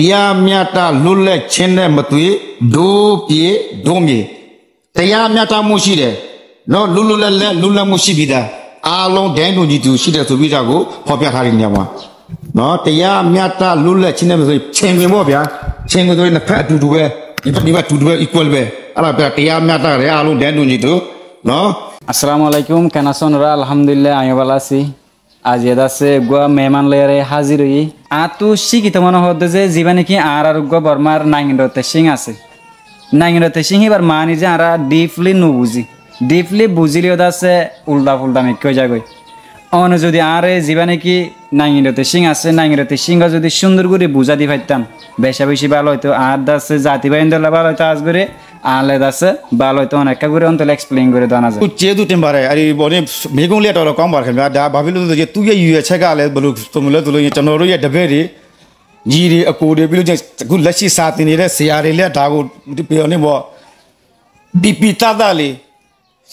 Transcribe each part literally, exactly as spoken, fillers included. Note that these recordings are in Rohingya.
တရားမျှတလွတ်လပ်ခြင်းနဲ့မသွေ ဒို့ပြည်ဒို့မြေ တရားမျှတမှုရှိတယ်နော် လွတ်လွတ်လပ်လပ်လွတ်လပ်မှုရှိပြီသား အားလုံးတန်းတူညီတူရှိတယ်ဆိုပြီးသားကိုဖော်ပြထားတဲ့နေရာမှာနော် တရားမျှတလွတ်လပ်ခြင်းနဲ့မသွေ ချိန်ခွင်ပေါ့ဗျာ ချိန်ခွင်ဆိုရင်နှစ်ဖက်အတူတူပဲ ဒီဘက်ဒီဘက်အတူတူပဲ equal ပဲ အဲ့ဒါပြောတရားမျှတတယ် အားလုံးတန်းတူညီတူနော် Assalamu alaikum, keén asón ónora? Alhamdulillah, aññí bála así. Aijja de asé eggúa meeman loiyóre házir óiyi. Añáttu cíkito mone hoódde ze zibá néki añárár eggúa Bormár naingindor techíng asé. Naingindor techíng híbar maáni ze añára deeply nobuzí. Deeply buzíleyó de asé uldha-fuldha mikká ói zagói. One zodi añáre zibá néki naingindor techíng asé, naingindor techíng zodi cúndor gorí buzái di faittám, becá-becí bála óito, añár de asé zati báindolla bála óito, hás gorí añár de asé bála óito, one ekká gorí óntolla explain gorí dana za. Kucce duten bare, ari bone megun liya toro kom bar kemya, da babilu je tuye yuye chega le bulu tumule dulu ye chano ro ye deberi, jiri akode bilu je gu lachi sati ni le siyari le da gu di pe ni bo, bi pi ta da le,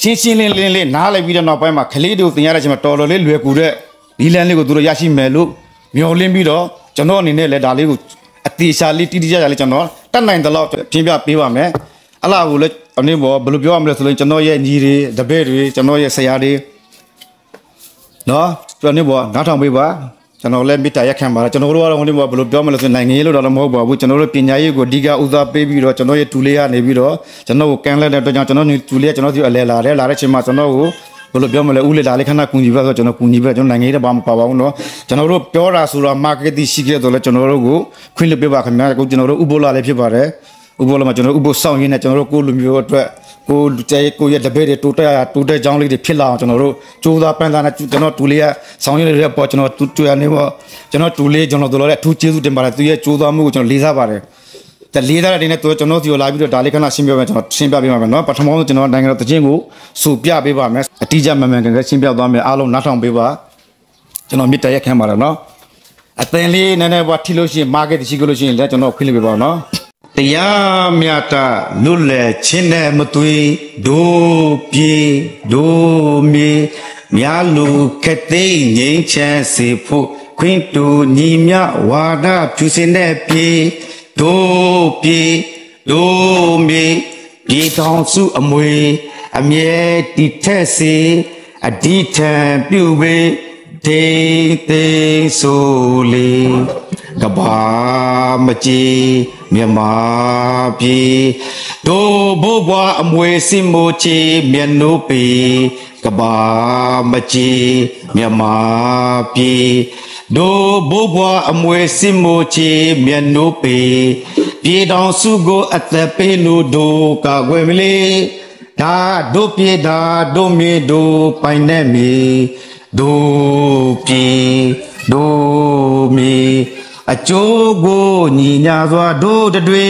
ရှင်းရှင်းလင်းလင်းလေးနားလည်ပြီးတဲ့နောက်ပိုင်းမှာကလေးတွေကိုသင်ရတဲ့အချိန်မှာတော်တော်လေးလွယ်ကူတဲ့နည်းလမ်းလေးကိုသူတို့ရရှိမယ်လို့မျှော်လင့်ပြီးတော့ကျွန်တော်အနေနဲ့လည်းဒါလေးကိုအသေးချာလေးတိတိကျကျလေးကျွန်တော်တတ်နိုင်သလောက်ရှင်းပြပေးပါမယ်အဲ့ဒါကိုလည်းအနည်းပေါ်ဘယ်လိုပြောရမလဲဆိုရင်ကျွန်တော်ရဲ့ညီတွေတပည့်တွေကျွန်တော်ရဲ့ဆရာတွေနော်ကျွန်တော်နေပေါ်နားထောင်ပေးပါကျွန်တော်လည်းမေတ္တာရပ်ခံပါတယ်ကျွန်တော်တို့ကတော့ဟိုနေ့ပေါ်ဘယ်လိုပြောမလဲဆိုရင်နိုင်ငံရေးလို့တော့မဟုတ်ပါဘူးကျွန်တော်တို့ပညာရေးကိုအဓိကဦးစားပေးပြီးတော့ကျွန်တော်ရဲ့တူလေးကနေပြီးတော့ကျွန်တော်ကိုကမ်းလှမ်းတဲ့အတွက်ကြောင့်ကျွန်တော်ညီတူလေးကကျွန်တော်ဒီအလဲလာတယ်လာတဲ့အချိန်မှာကျွန်တော်ကိုဘယ်လိုပြောမလဲဦးလေးဒါလေးခဏကူညီပါဆိုကျွန်တော်ကူညီပေးကျွန်တော်နိုင်ငံရေးတော့ဘာမှမပါပါဘူးနော်ကျွန်တော်တို့ပြောတာဆိုတာ marketing ရှိခဲ့တော့လည်းကျွန်တော်တို့ကိုခွင့်လွှတ်ပေးပါခင်ဗျာအခုကျွန်တော်တို့ဥပ္ပိုလ်လာလည်းဖြစ်ပါတယ်ဥပ္ပိုလ်လာမှာကျွန်တော်ဥပ္ပိုလ်စောင့်ရင်းနဲ့ကျွန်တော်တို့ကိုလူမျိုးအတွက်ကိုလူကျဲကိုရဲ့တပည့်တွေတိုးတက်တိုးတက်ကြောင်းလေးတွေဖြစ်လာအောင်ကျွန်တော်တို့စူးစမ်းပန်းစားနေကျွန်တော်တူလေးကဆောင်ရွက်နေတဲ့အပေါ်ကျွန်တော်တူတူရနေပေါ့ကျွန်တော်တူလေးကျွန်တော်တို့လည်းအထူးကျေးဇူးတင်ပါတယ်သူရဲ့စူးစမ်းမှုကိုကျွန်တော်လေးစားပါတယ်တလေးစားတဲ့အနေနဲ့သူကျွန်တော်စီကိုလာပြီးတော့ဒါလေးခဏရှင်းပြမယ်ကျွန်တော်ရှင်းပြပေးပါမယ်နော်ပထမဆုံးကျွန်တော်နိုင်ငံတော်သီချင်းကိုဆိုပြပေးပါမယ်အတိအကျမှန်မှန်ကန်ကန်ရှင်းပြသွားမယ်အားလုံးနားထောင်ပေးပါကျွန်တော်မေတ္တာရပ်ခံပါတယ်နော်အသင်လေးနည်းနည်းပါထီလို့ရှိရင် market ရှိလို့ရှိရင်လည်းကျွန်တော်ခွင့်လွှတ်ပေးပါနော်တရားမျှတလွတ်လပ်ခြင်းနဲ့မသွေ ဒို့ပြည်ဒို့မြေ များလူခက်သိမ်းငြိမ်းချမ်းစေဖို့ ခွင့်တူညီမျှဝါဒဖြူစင်တဲ့ပြည် ဒို့ပြည်ဒို့မြေ ပြည်ထောင်စုအမွေ အမြဲတည်ထက်စေ အဓိဋ္ဌာန်ပြုပြီးထိန်းသိမ်းစို့လေ ကမ္ဘာမကြေမြန်မာပြည် ဒို့ဘိုးဘွားအမွေစစ်မော်ချေမျက်နှိုးပေ ကမ္ဘာမကြေမြန်မာပြည် ဒို့ဘိုးဘွားအမွေစစ်မော်ချေမျက်နှိုးပေ ပြည်ထောင်စုကိုအသက်ပေးလို့ဒို့ကာကွယ်မလဲ ဒါဒို့ပြည်ဒါဒို့မြေဒို့ပိုင်နက်မြေ ဒို့ပြည်ဒို့မြေ အကျိုးကိုညီညာစွာဒို့တတွေ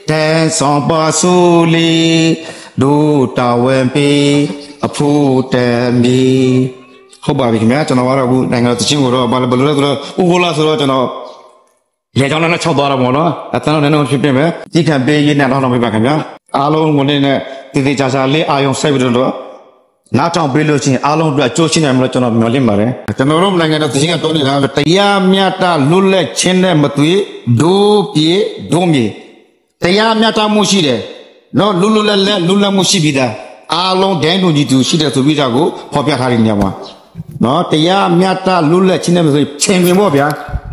ထမ်းဆောင်ပါစို့လေ ဒို့တာဝန်ပေးအဖို့တန်မြေ ဟုတ်ပါပြီခင်ဗျာကျွန်တော်ကတော့အခုနိုင်ငံတော်သီချင်းကိုတော့ဘာလို့ဘယ်လိုလဲဆိုတော့ဥက္ကဋ္ဌဆိုတော့ကျွန်တော်လေကြောင်းနဲ့ချုပ်သွားတာပေါ့နော်အသံတော့နည်းနည်းဖြစ်ဖြစ်ပဲကြည့်ခံပေးရေးနဲ့တော့တော့ပြပါခင်ဗျာအားလုံးကိုလည်းနဲ့တည်တည်ချာချာလေးအာရုံစိုက်ပြီးတော့နားထောင်ပေးလို့ရှိရင်အားလုံးအတွက်အကျိုးရှိနိုင်မယ်လို့ကျွန်တော်မျှော်လင့်ပါတယ်ကျွန်တော်တို့နိုင်ငံတော်သီချင်းကပြောနေတာတရားမျှတလွတ်လပ်ခြင်းနဲ့မသွေဒို့ပြည်ဒို့မြေ တရားမျှတမှုရှိတယ်နော်လွတ်လွတ်လပ်လပ်လွတ်လပ်မှုရှိပြီးသားအားလုံးတန်းတူညီတူရှိတယ်ဆိုပြီးသားကိုဖော်ပြထားတဲ့နေရာမှာနော်တရားမျှတလွတ်လပ်ခြင်းနဲ့ဆိုရင်ချိန်ခွင်ပေါ့ဗျာ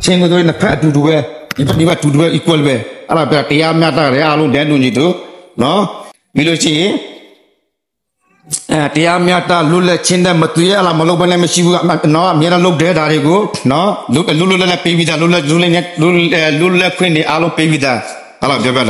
ချိန်ခွင်ဆိုရင်နှစ်ဖက်အတူတူပဲဒီဘက်ဒီဘက်အတူတူပဲ equal ပဲအဲ့ဒါပြောတရားမျှတတယ်အားလုံးတန်းတူညီတူနော်ပြီးလို့ရှိရင်အဲတရားမျှတလွတ်လပ်ခြင်းနဲ့မသွေအဲ့ဒါမလုပ်ဘဲနဲ့မရှိဘူးနော်အများနဲ့လုပ်တဲ့ဓာတ်တွေကိုနော်လွတ်လွတ်လပ်လပ်ပေးပြီးသားလွတ်လပ်လွတ်လပ်လွတ်လပ်ခွင့်တွေအားလုံးပေးပြီးသားအဲ့ဒါပြောပြတာ